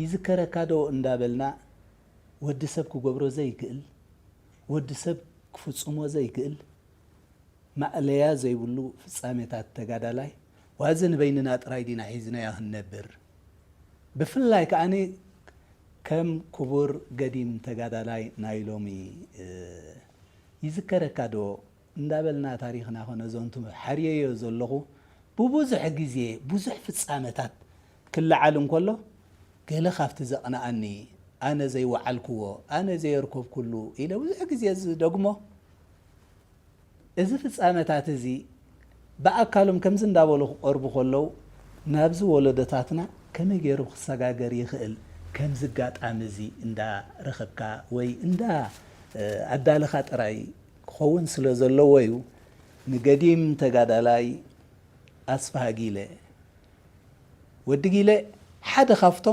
ይዝከረካ ዶ እንዳበልና ወዲ ሰብ ክገብሮ ዘይክእል፣ ወዲ ሰብ ክፍጽሞ ዘይክእል ማእለያ ዘይብሉ ፍጻሜታት ተጋዳላይ፣ ዋዚ ንበይንና ጥራይ ዲና ሒዝናዮ ክንነብር? ብፍላይ ከኣ ከም ክቡር ገዲም ተጋዳላይ ናይ ሎሚ፣ እ፣ ይዝከረካ ዶ እንዳበልና ታሪኽና ከነዘንቱ ሓርየዮ ዘለኹ፣ ብብዙሕ ግዜ ብዙሕ ፍጻመታት ክለዓል እንከሎ፣ ገለ ካብቲ ዘቕንኣኒ፣ ኣነ ዘይወዓልክዎ፣ ኣነ ዘየርከብኩሉ ኢለ ብዙሕ ግዜ ዝደግሞ፣ እዚ ፍጻመታት እዚ ብኣካሎም ከምዚ እንዳበሉ ክቐርቡ ከለዉ፣ ናብዚ ወለዶታትና ከመይ ገይሩ ክሰጋገር ይኽእል? ከምዚ ኣጋጣሚ እዚ እንዳረኸብካ ወይ እንዳ፣ እ፣ ኣዳለኻ ጥራይ ክኸውን ስለ ዘለዎ እዩ። ንገዲም ተጋዳላይ ኣስፍሃ ጊለ፣ ወዲ ጊለ ሓደ ካብቶም